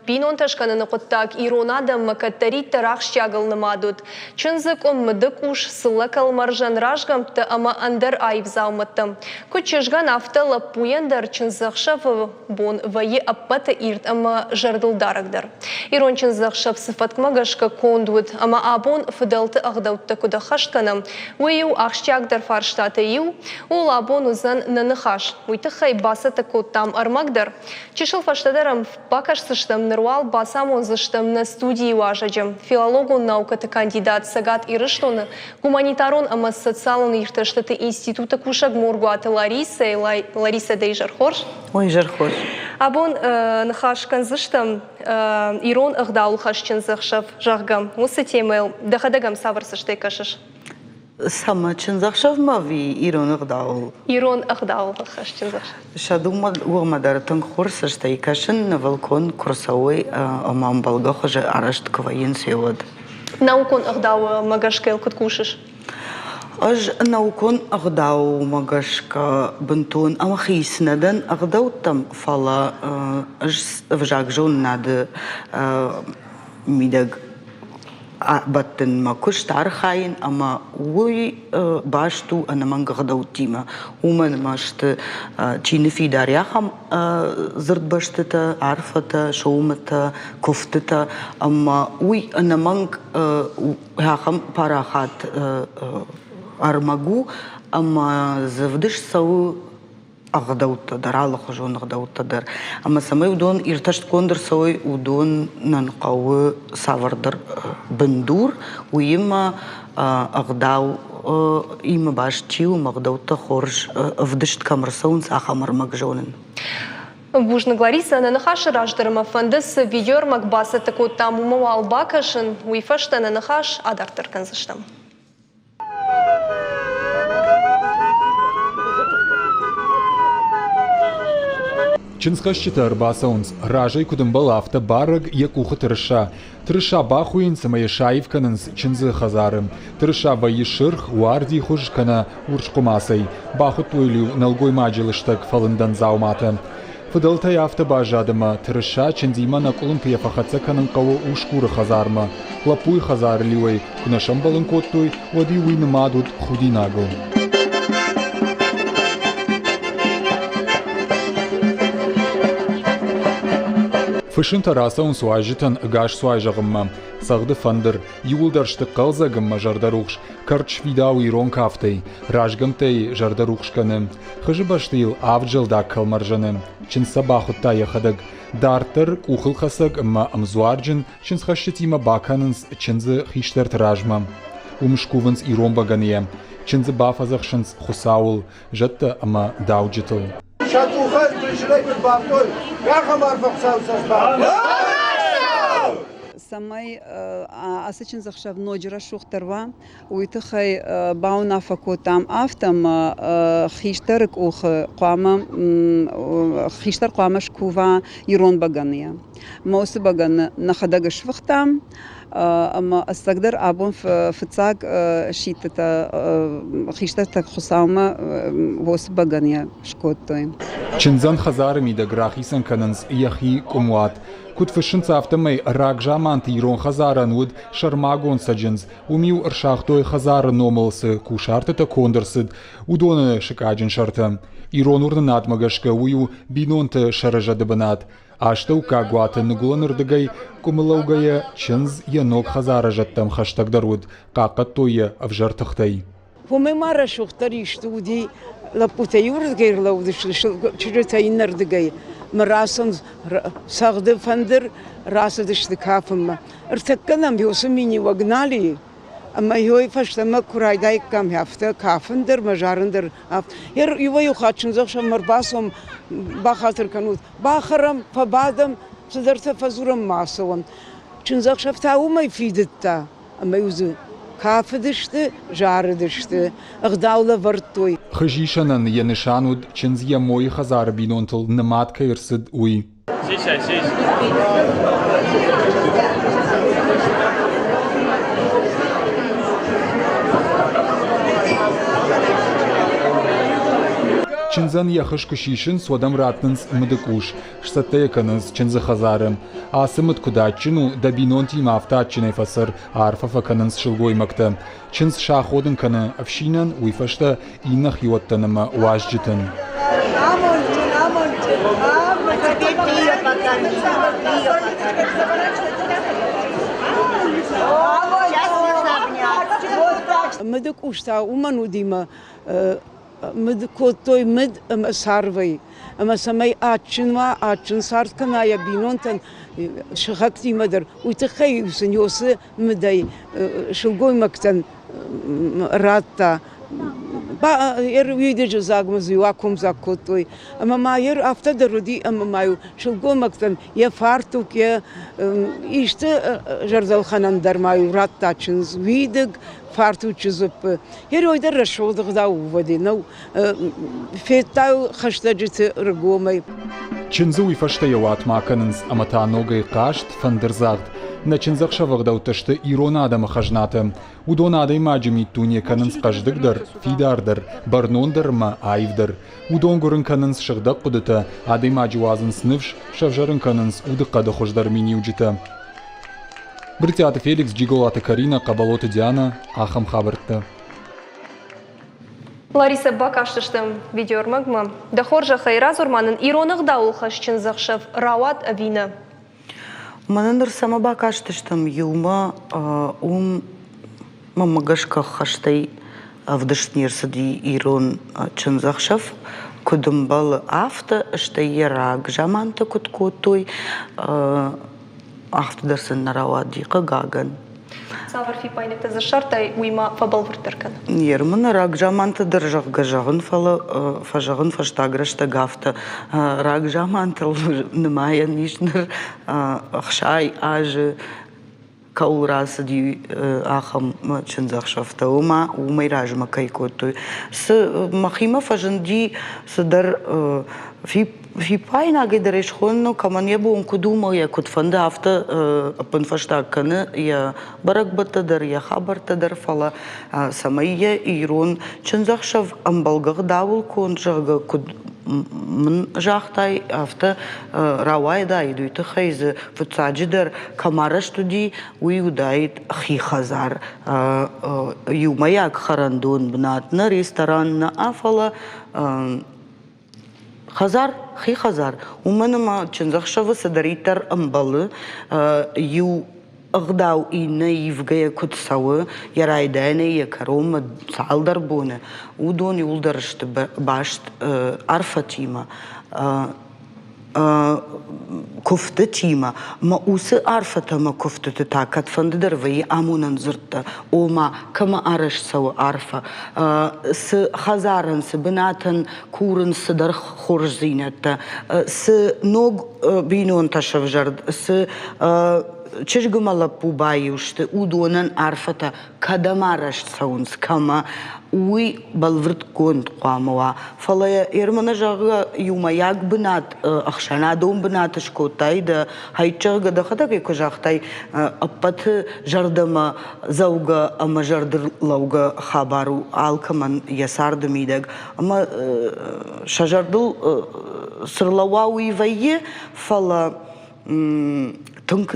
Бинонтӕ скӕныны хъуыддаг ирон адӕммӕ кӕддӕриддӕр ахсджиагыл нымад уыд. Чындзы къуым, мыдыкъус, цыллӕ кӕлмӕрзӕн, разгӕмттӕ ӕмӕ ӕндӕр аив дзаумӕттӕ. Куыд чызгӕн, афтӕ лӕппуйӕн дӕр чындзӕхсӕвы бон вӕййы ӕппӕты ирд ӕмӕ зӕрдылдарӕгдӕр. Ирон чындзӕхсӕв цы фӕткмӕ гӕсгӕ конд уыд ӕмӕ абон фыдӕлты ӕгъдӕуттӕ куыд ӕххӕст кӕнӕм, уый у ахсджиагдӕр фарстатӕй иу. Ууыл абон уыдзӕн нӕ ныхас. Уый тыххӕй бацӕттӕ кодтам ӕрмӕг дӕр. Чысыл фӕстӕдӕр ӕм бакӕсдзыстӕм, ныр уал бацамондзыстӕм нӕ студийы уазӕджы, филологон наукӕты кандидат Цӕгат Ирыстоны гуманитарон ӕмӕ социалон иртӕстыты институты кусӕг Моргуаты Ларисӕ. Ларисӕ, дӕ изӕр хорз. Ой, изӕр хорз. Абон ныхас кӕндзыстӕм ирон ӕгъдауыл хӕсджын ӕхсӕв, зӕгъгӕ, уыцы темӕйыл. Дӕхӕдӕг ӕм цавӕр цӕстӕй кӕсыс? Цӕмӕ чындзӕхсӕвмӕ ӕви ирон ӕгъдауыл? Ирон ӕгъдауыл ӕххӕст чындзӕхсӕв. Сӕ дыууӕмӕ дӕр тынг хорз цӕстӕй кӕсын, нывыл конд куы рцӕуой ӕмӕ ӕмбӕлгӕ хуызы арӕзт куы вӕййынц, уӕд. Наукон ӕгъдаумӕ гӕсгӕ йыл куыд кусыс? Ӕз наукон ӕгъдаумӕ гӕсгӕ бынтон ӕмхиц нӕ дӕн ӕгъдӕуттӕм, фӕлӕ ӕз ӕвзагзонынады мидӕг бӕттын мӕ куыст, архайын ӕмӕ уый баст у ӕнӕмӕнг ӕгъдӕуттимӕ. Уымӕн ӕмӕ сты чи ныффидар ахӕм дзырдбӕстытӕ, арфӕтӕ, сомытӕ, куывтытӕ ӕмӕ уый ӕнӕмӕнг ахӕм парахат ӕрмӕг у ӕмӕ дзы ӕвдыст цӕуы ӕгъдӕуттӕ дӕр, алыхуызон ӕгъдӕуттӕ дӕр. Ӕмӕ цӕмӕй уыдон иртӕстгонд ӕрцӕуой, уыдонӕн хъӕуы цавӕрдӕр бындур, уыимӕ ӕгъдау имӕ баст чи у, ӕмӕ ӕгъдӕуттӕ хорз ӕвдыст кӕм ӕрцӕуынц, ахӕм ӕрмӕг зонын. Бузныг, Ларисӕ. Нӕ ныхасы раздӕр мӕ фӕнды, цы видеоӕрмӕг бацӕттӕ кодтам, уымӕ уал бакӕсын, уый фӕстӕ нӕ ныхас адарддӕр кӕндзыстӕм. Чындзхӕсджытӕ ӕрбацӕуынц, разӕй куыд ӕмбӕлы, афтӕ барӕг йӕ къухы тырыса. Тырыса бахуыйынц ӕмӕ йӕ саив кӕнынц чындзы хӕдзары. Тырыса вӕййы сырх, уардихуыз кӕнӕ урс хъуымацӕй. Бахуыдтой йыл-иу нӕлгоймаджы лыстӕг фӕлындӕн дзауматӕ. Фыдӕлтӕй афтӕ баззад ӕмӕ тырыса чындзимӕ нӕ къуылымпыйӕ фӕхӕццӕ кӕнын хъӕуы усгуры хӕдзармӕ. Лӕппуйы хӕдзары лиуӕй куы нӕ сӕмбӕлын кодтой, уӕд-иу уый нымад уыд худинагыл. Фысымтӕ рацӕуынц уазджытӕн ӕгас цуай зӕгъынмӕ. Цӕгъды фӕндыр, иууылдӕр сты хъӕлдзӕг ӕмӕ зӕрдӕрухс, кӕрт сфидауы ирон кафтӕй, разгӕмттӕй зӕрдӕрухс кӕны. Хызы бӕсты йыл авд зӕлдаг кӕлмӕрзӕны. Чындз сӕ бахуыдта йӕхӕдӕг. Дарддӕр къухылхӕцӕг ӕмӕ ӕмдзуарджын чындзхӕсджытимӕ бакӕнынц чындзы хистӕрты размӕ. Уым скувынц ирон бӕгӕныйӕ. Чындзы бафӕдзӕхсынц Хуыцауыл, зӕдтӕ ӕмӕ дауджытыл. Сӕ къухӕй чысылӕй куыд бафтой, ахӕм арфӕ Хуыцауы цӕст Цӕмӕй ацы чындзӕхсӕв ноджы рӕсугъддӕр уа, Уый тыххӕй бауынаффӕ кодтам афтӕ, ӕмӕ хистӕры къухы хъуамӕ хистӕр хъуамӕ скува ирон бӕгӕныйӕ. Мӕ уыцы бӕгӕны нӕхӕдӕг сфыхтам ӕмӕ ӕцӕгдӕр абон фыццаг сидтытӕ хистӕртӕ Хуыцаумӕ уыцы бӕгӕныйӕ скодтой. Чындзӕн хӕдзары мидӕг рахицӕн кӕнынц йӕхи къуымуат. Куыд фыссынц, афтӕмӕй рагзаманты ирон хӕдзарӕн уыд сӕрмагонд цӕджындз, Уым-иу ӕрсагътой хӕдзары номыл цы кусӕртытӕ конд ӕрцыд, уыдоны сыкъаджын сӕртӕ. Ирон уырнынадмӕ гӕсгӕ уый у бинонты сӕрызӕды бынат. Астӕуккаг уаты ныгуылӕнырдыгӕй къуымы лӕугӕйӕ чындз йӕ ног хӕдзары зӕдтӕм хӕстӕгдӕр уыд, хъахъхъӕдтой йӕ ӕвзӕр тыхтӕй. Уымӕй ма рӕсугъддӕр исты уыди, лӕппутӕ иуырдыгӕй ӕрлӕууыдысты, чызджытӕ иннӕрдыгӕй. Мӕ рацӕуынц цагъды фӕндыр, рацыдысты кафынмӕ. Ӕртӕккӕ нӕм уыцы миниуӕг нал и, ӕмӕ йой фӕстӕмӕ куы райдаиккам афтӕ кафын дӕр мӕ зарын дӕр. Иуӕй-иу хатт чындзӕхсӕвмӕ ӕрбацӕуӕм, бахатыр кӕнут, бахӕрӕм, фӕбадӕм, цыдӕртӕ фӕдзурӕм ма ацӕуӕм. Чындзӕхсӕв та уымӕй фидыдта, ӕмӕ-иу дзы кафыдысты, зарыдысты, ӕгъдау лӕвӕрдтой. Хызисӕнӕн йӕ нысан уыд, чындз йӕ мойы хӕдзары бинонтыл нымад кӕй ӕрцыд, уый. Чындзӕн йӕ хыз куы сисынц, уӕд ӕм раттынц мыды къус, сцӕттӕ йӕ кӕнынц чындзы хӕдзары. Ацы мыд куыд адджын у, дӕ бинонтимӕ афтӕ адджынӕй фӕцӕр, арфӕ фӕкӕнынц сылгоймӕгтӕ. Чындз саходын кӕны ӕфсинӕн, уый фӕстӕ иннӕ хиуӕттӕн ӕмӕ уазджытӕн. Мыды къус та уымӕн уыди мӕ мыд кодтой мыд ӕмӕ царвӕй. Ӕмӕ цӕмӕй адджын уа, адджын цард кӕна йӕ бинонтӕн, сыхӕгтимӕ дӕр, уый тыххӕй сын уыцы мыдӕй сылгоймӕгтӕн радта. Уидыджы дзагмӕ дзы-иу акомдзаг кодтой. Ӕмӕ ма йӕ афтӕ дӕр уыди, ӕмӕ ма-иу сылгоймӕгтӕн йӕ фартук, йӕ исты зӕрдӕлхӕнӕн дӕр ма-иу радта чындз уидыг, фартучы дзыппы. Герой дӕр рӕсугъд ӕгъдау уӕди нӕу, федта хӕстӕджыты ргомӕй. Чындзы уый фӕстӕ йӕ уатмӕ акӕнынц ӕмӕ та ногӕй хъазт, фӕндырдзагъд. Нӕ чындзӕхсӕвы ӕгъдӕуттӕ сты ирон адӕмы хӕзнатӕ. Уыдон адӕймаджы миддуне кӕнынц хъӕздыгдӕр, фидардӕр, бӕрнондӕр ӕмӕ аивдӕр. Уыдон гуырын кӕнынц сыгъдӕг хъуыдытӕ, адӕймаджы уадзынц ныфс, сӕвзӕрын кӕнынц удыхъӕды хуыздӕр миниуджытӕ. Брытъиаты Феликс, Джиголаты Каринӕ, Хъӕбӕлоты Дианӕ, ахӕм хабӕрттӕ. Ларисӕ, бакастыстӕм видеоӕрмӕгмӕ. Дӕ хорзӕхӕй, радзур-ма нын, ирон ӕгъдауыл хӕст чындзӕхсӕв рауад ӕви нӕ? Мӕнӕ ныр цӕмӕ бакастыстӕм иумӕ, уым мӕнмӕ гӕсгӕ хӕстӕй ӕвдыст не рцыди ирон чындзӕхсӕв, куыд ӕмбӕлы, афтӕ, стӕй йӕ рагзамантӕ куыд кодтой, афтӕ дӕр сын нӕ рауади, хъыгагӕн. Цавӕр фиппаинӕгтӕ дзы ссардтай, уый ма фӕбӕлвырддӕр кӕн. Ерманы рагзаманты дӕр зӕгъгӕ зӕгъын, фӕлӕ фӕзӕгъын фӕстаг рӕстӕг афтӕ рагзамантыл нымайӕн ис ныр 60 азы кӕуыл рацыди, ахӕм чындзӕхсӕвтӕ, уымӕ уымӕй размӕ кӕй кодтой. Цы мӕхимӕ фӕзынди цыдӕр фиппаинагӕй дӕр ӕй схонын, кӕмӕн йӕ бон куыд у, ӕмӕ йӕ куыд фӕнды, афтӕ ӕппынфӕстаг кӕны йӕ бӕрӕгбӕттӕ дӕр, йӕ хабӕрттӕ дӕр, фӕлӕ цӕмӕй йӕ ирон чындзӕхсӕв ӕмбӕлгӕ ӕгъдауыл конд, зӕгъгӕ, куыд мын загътай, афтӕ рауайдаид, уый тыххӕй дзы фыццаджыдӕр кӕм арӕзт уыди, уый уыдаид хи хӕдзар, иумӕйаг хӕрӕндон бынат, нӕ ресторан нӕ, фӕлӕ хӕдзар, хи хӕдзар. Уымӕн ӕмӕ чындзӕхсӕвы цыдӕриддӕр ӕмбӕлы, иу ӕгъдау иннӕ ивгӕйӕ куыд цӕуы, йӕ райдайӕнӕй йӕ кӕронмӕ цалдӕр боны, уыдон иуылдӕр сты баст арфӕтимӕ. Куывдтытимӕ мӕ уыцы арфӕтӕ мӕ куывдтыты та кӕдфӕндыдӕр вӕййы амонӕн дзырдтӕ, ома кӕмӕ арӕзт цӕуы арфӕ, цы хӕдзарӕн, цы бынатӕн курынц цыдӕр хорздзинӕдтӕ, цы ног бинонтӕ сӕвзӕрд, цы чызг ӕмӕ лӕппу баиу сты, уыдонӕн арфӕтӕ кӕдӕм арӕзт цӕуынц, кӕмӕ, уый бӕлвырдгонд хъуамӕ уа. Фӕлӕ Ерманы, зӕгъгӕ, иумӕйаг бынат, ӕхсӕнадон бынат скодтай дӕ хӕйт, зӕгъгӕ, дӕхӕдӕг ӕй куы загътай, ӕппӕты зӕрдӕмӕ дзӕугӕ ӕмӕ зӕрдыллӕугӕ хабар у алкӕмӕн йӕ царды мидӕг. Ӕмӕ сӕ зӕрдыл цы рлӕууа, уый вӕййы, фӕлӕ тынг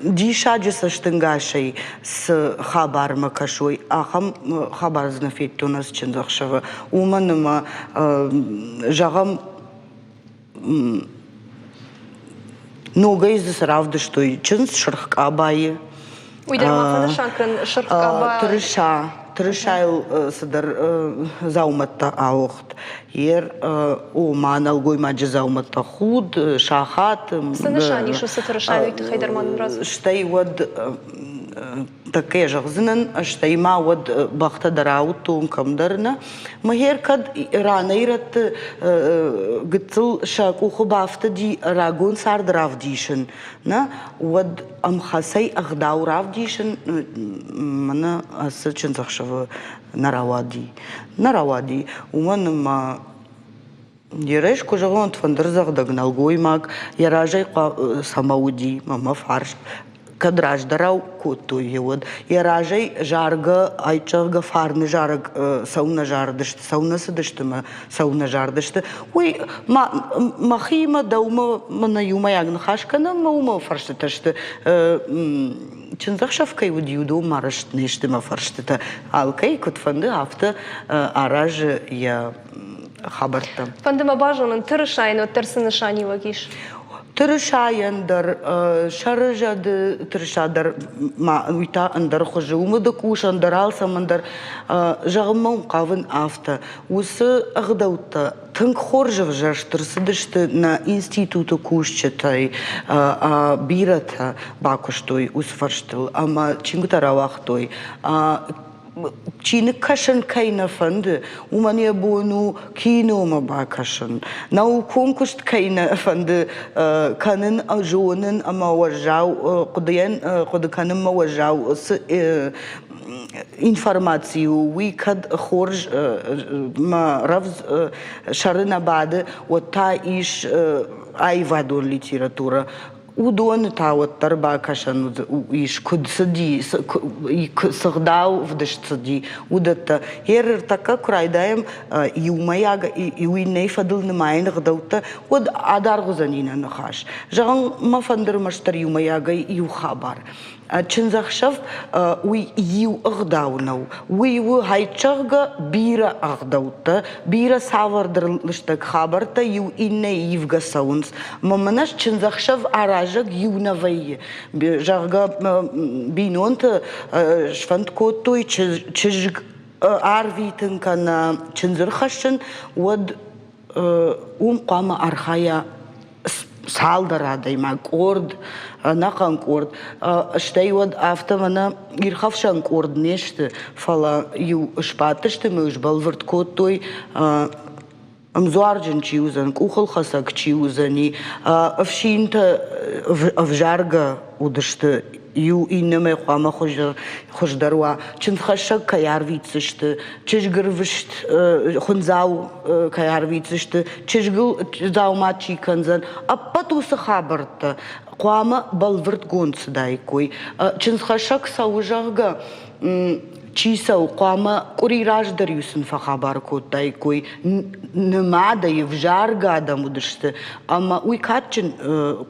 диссаджы цӕстӕнгасӕй цы хабармӕ кӕсой, ахӕм хабар дзы нӕ федтон ӕз чындзӕхсӕвы. Уымӕн ӕмӕ, зӕгъӕм, ногӕй дзы цы равдыстой чындз сырх къабайы. Уый дӕр ма фӕнысан кӕн сырх къаба. Тырыса, тырысайыл цыдӕр дзаумӕттӕ ауыгъд. Ер ома нӕлгоймаджы дзаумӕттӕ худ, сахат. Цы нысан ис уыцы тырысайы уый тыххӕй дӕр ма нын радзур. Стӕй уӕд тӕккӕ йӕ зӕгъдзынӕн, стӕй ма уӕд бӕхтӕ дӕр ауыдтон кӕмдӕр нӕ. Мӕхер кӕд ранӕй-рӕтты гыццыл сӕ къухы бафтыди рагон цард равдисын, нӕ, уӕд ӕмхӕцӕй ӕгъдау равдисын мӕнӕ ацы чындзӕхсӕвы нӕ рауади. Нӕ рауади, уымӕн ӕмӕ Ерӕс куы зӕгъон, фӕндырдзӕгъдӕг нӕлгоймаг йӕ разӕй цӕмӕ уыди, мӕ фарст. Кӕд раздӕрау кодтой, уӕд йӕ разӕй заргӕ, айчъӕгъгӕ фарны зарӕг цӕуылнӕ зарыдысты, цӕуылнӕ цыдысты мӕ цӕуылнӕ зардысты, уый мӕхимӕ, дӕумӕ мӕнӕ иумӕйаг ныхас кӕнӕм, мӕ уымӕ фӕрстытӕ сты. Чындзӕхсӕв кӕй уыди, уыдон ма раст не сты мӕ фӕрстытӕ. Алкӕй куыд фӕнды, афтӕ аразы йӕ хабӕрттӕ. Фӕнды мӕ базонын, тырысайӕн уӕддӕр цы нысаниуӕг ис? Тырысайӕн дӕр, сӕрызӕды тырыса дӕр ма уый та ӕндӕр хуызы. Уымы ды къус ӕндӕр алцӕмӕн дӕр. Зӕгъынмӕ уын хъавын афтӕ. Уыцы ӕгъдӕуттӕ тынг хорз ӕвзӕрст ӕрцыдысты нӕ институты кусджытӕй. Бирӕтӕ бакуыстой уыцы фӕрстыл ӕмӕ чингуытӕ рауагътой. Чиныг кӕсын кӕй нӕ фӕнды, уымӕн йӕ бон у киномӕ бакӕсын. Наукон куыст кӕй нӕ фӕнды кӕнын, зонын ӕмӕ уӕззау хъуыдыйӕн хъуыды кӕнынмӕ уӕззау цы информаци у, уый кӕд хорз мӕ рӕвдз сӕры нӕ бады, уӕд та ис аивадон литературӕ. Уыдоны та уӕддӕр бакӕсӕн ис, куыд цыди, цы гъдау ӕвдыст цыди, уыдӕттӕ. Гъер ӕртӕккӕ куы райдайӕм иумӕйаг иу иннӕйы фӕдыл нымайын ӕгъдӕуттӕ, уӕд адаргъ уыдзӕни нӕ ныхас. Зӕгъын, мӕ фӕнды ӕрмӕстдӕр иумӕйагӕй иу хабар. Чындзӕхсӕв уый иу ӕгъдау нӕу. Уый у хӕйчъӕгъгӕ бирӕ ӕгъдӕуттӕ, бирӕ цавӕрдӕр лыстӕг хабӕрттӕ иу иннӕйы ивгӕ цӕуынц. Мӕ мӕнӕ чындзӕхсӕв аразӕг иу нӕ вӕййы. Зӕгъгӕ, бинонтӕ сфӕнд кодтой чызг арвитын кӕнӕ чындз ӕрхӕссын, уӕд уым хъуамӕ архайа цалдӕр адӕймаг, къорд, ӕнӕхъӕн къорд. Стӕй уӕд афтӕ мӕнӕ ирхӕфсӕн къорд не сты, фӕлӕ иу сбадтысты ӕмӕ сбӕлвырд кодтой, ӕмдзуарджын чи уыдзӕн, къухылхӕцӕг чи уыдзӕни, ӕфсинтӕ ӕвзаргӕ уыдысты иу иннӕмӕй хъуамӕ хуыздӕр уа, чындзхӕссӕг кӕй арвитдзысты, чызгырвыст хуындзау кӕй арвитдзысты, чызгыл дзаума чи кӕндзӕн, ӕппӕт уыцы хабӕрттӕ хъуамӕ бӕлвырдгонд цыдаиккой. Чындзхӕссӕг цӕуы, зӕгъгӕ, чи цӕуы, хъуамӕ къуыри раздӕр-иу сын фӕхабар кодтаиккой, нымадӕй ӕвзаргӕ адӕм уыдысты. Ӕмӕ уый кадджын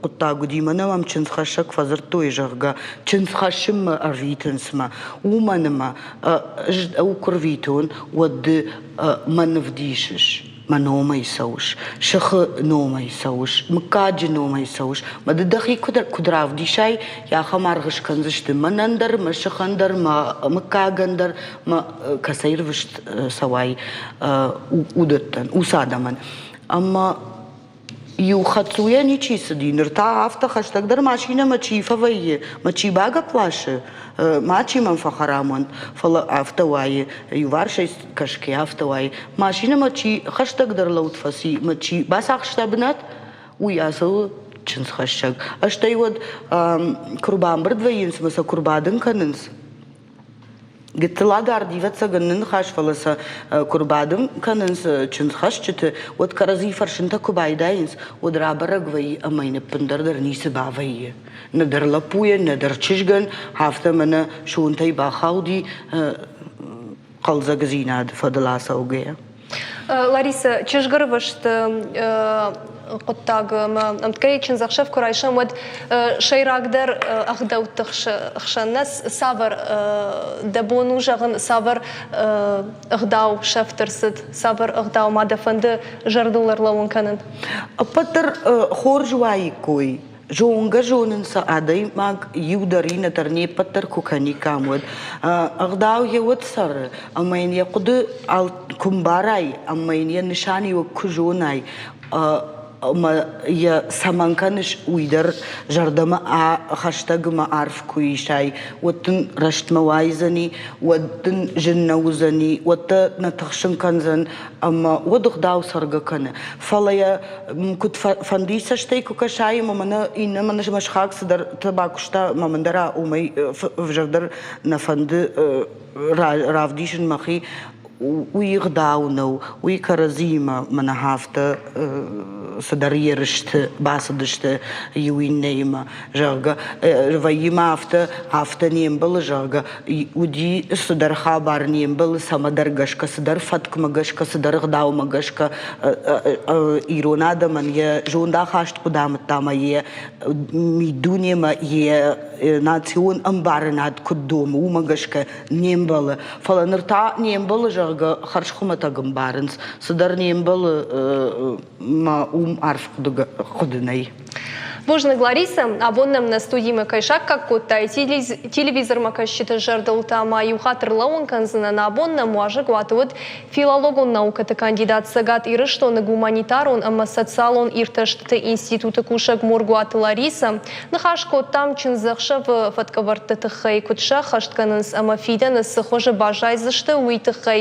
хъуыддаг уыди, мӕнӕ мӕм чындзхӕссӕг фӕдзырдтой, зӕгъгӕ, чындзхӕссынмӕ ӕрвитынц мӕ. Уымӕн ӕмӕ ӕз дӕу куы рвитон, уӕд ды мӕн ӕвдисыс. Мӕ номӕй цӕуыс, сыхы номӕй цӕуыс, мыггаджы номӕй цӕуыс. Мӕ ды дӕхи куыд равдисай, ахӕм аргъ скӕндзысты мӕнӕн дӕр, мӕ сыхӕн дӕр, мӕ мыггагӕн дӕр, мӕ кӕцӕй рвыст цӕуай, уыдӕттӕн, уыцы адӕмӕн. Ӕмӕ иу хӕддзуйӕ ничи цыди, ныр та афтӕ хӕстӕгдӕр машинӕмӕ чи фӕвӕййы, мӕ чи багӕпп ласы, мачи мӕм фӕхӕрам уӕнт, фӕлӕ афтӕ уайы, иуварсӕй кӕсгӕ афтӕ уайы. Машинӕмӕ чи хӕстӕгдӕр лӕуд фӕци, мӕ чи бацахста бынат, уый ацӕуы чындзхӕссӕг. Стӕй уӕд куы рбамбырд вӕййынц ӕмӕ сӕ куы рбадын кӕнынц, Гыццыл адард, ӕвӕццӕгӕн, нӕ ныхас, фӕлӕ сӕ куы рбадын кӕнынц чындзхӕсджыты, уӕд кӕрӕдзи фӕрсынтӕ куы байдайынц, уӕд рабӕрӕг вӕййы ӕмӕ йын ӕппындӕр дӕр ницы бавӕййы. Нӕдӕр лӕппуйӕн, нӕдӕр чызгӕн, афтӕ мӕнӕ сонтӕй бахауди хъӕлдзӕгдзинады фӕдыл ацӕугӕйӕ. Лариса, чызгӕрвыст хъуыддаг ӕмӕ ӕмткӕй чындзӕхсӕв куы райсӕм, уӕд сӕйрагдӕр ӕгъдӕутты хсӕн нӕ цавӕр дӕ бон у зӕгъын, цавӕр ӕгъдау сӕфт ӕрцыд, цавӕр ӕгъдау ма дӕ фӕнды зӕрдыл ӕрлӕууын кӕнын? Ӕппӕт дӕр хорз уаиккой, Зонгӕ-зонын сӕ адӕймаг иу дӕр, иннӕ дӕр не ппӕт дӕр куы кӕниккам, уӕд ӕгъдау йӕ уӕд цӕры, ӕмӕ йын йӕ хъуыды куы мбарай ӕмӕ йын йӕ нысаниуӕг куы зонай, ӕмӕ йӕ цӕмӕн кӕныс, уый дӕр зӕрдӕмӕ хӕстӕгмӕ арф куы исай, уӕд дын рӕстмӕ уайдзӕни, уӕд дын зын нӕ уыдзӕни, уӕд дӕ нӕ тыхсын кӕндзӕн ӕмӕ уӕд ӕгъдау цӕргӕ кӕны. Фӕлӕ йӕ куыд фӕнды цӕстӕй куы кӕсай ӕмӕ мӕнӕ иннӕ мӕнӕ мӕ сыхаг цыдӕртӕ бакуыста ӕмӕ мӕн дӕр уымӕй ӕвзӕрдӕр нӕ фӕнды равдисын мӕхи. Уый ӕгъдау нӕу, уый кӕрӕдзиимӕ мӕнӕ афтӕ цыдӕр ерысты бацыдысты иу иннӕимӕ, зӕгъгӕ, вӕййы ма афтӕ, афтӕ не мбӕлы, зӕгъгӕ, уыди цыдӕр хабар не мбӕлы цӕмӕдӕр гӕсгӕ, цыдӕр фӕткмӕ гӕсгӕ, цыдӕр ӕгъдаумӕ гӕсгӕ ирон адӕмӕн йӕ зондахаст куыд амыдта ӕмӕ йӕ миддунемӕ йӕ национ ӕмбарынад куыд домы, уымӕ гӕсгӕ не мбӕлы. Фӕлӕ ныр та не мбӕлы, зӕгъгӕ, хӕрзхуымӕтӕг ӕмбарынц. Цыдӕр не мбӕлы мӕ уым арф хъуыды нӕй. Бузныг, Ларисӕ. Абон нӕм нӕ студимӕ кӕй саккаг кодтай, телевизормӕ кӕсджыты зӕрдыл та ма иу хатт ӕрлӕууын кӕндзынӕн. Абон нӕм уазӕгуаты уыд филологон наукӕты кандидат Цӕгат Ирыстоны гуманитарон ӕмӕ социалон иртӕстыты институты кусӕг Моргуаты Ларисӕ. Ныхас кодтам чындзӕхсӕвы фӕткӕвӕрдты тыххӕй, куыд сӕххӕст кӕнынц ӕмӕ фидӕны цы хуызы баззайдзысты, уый тыххӕй.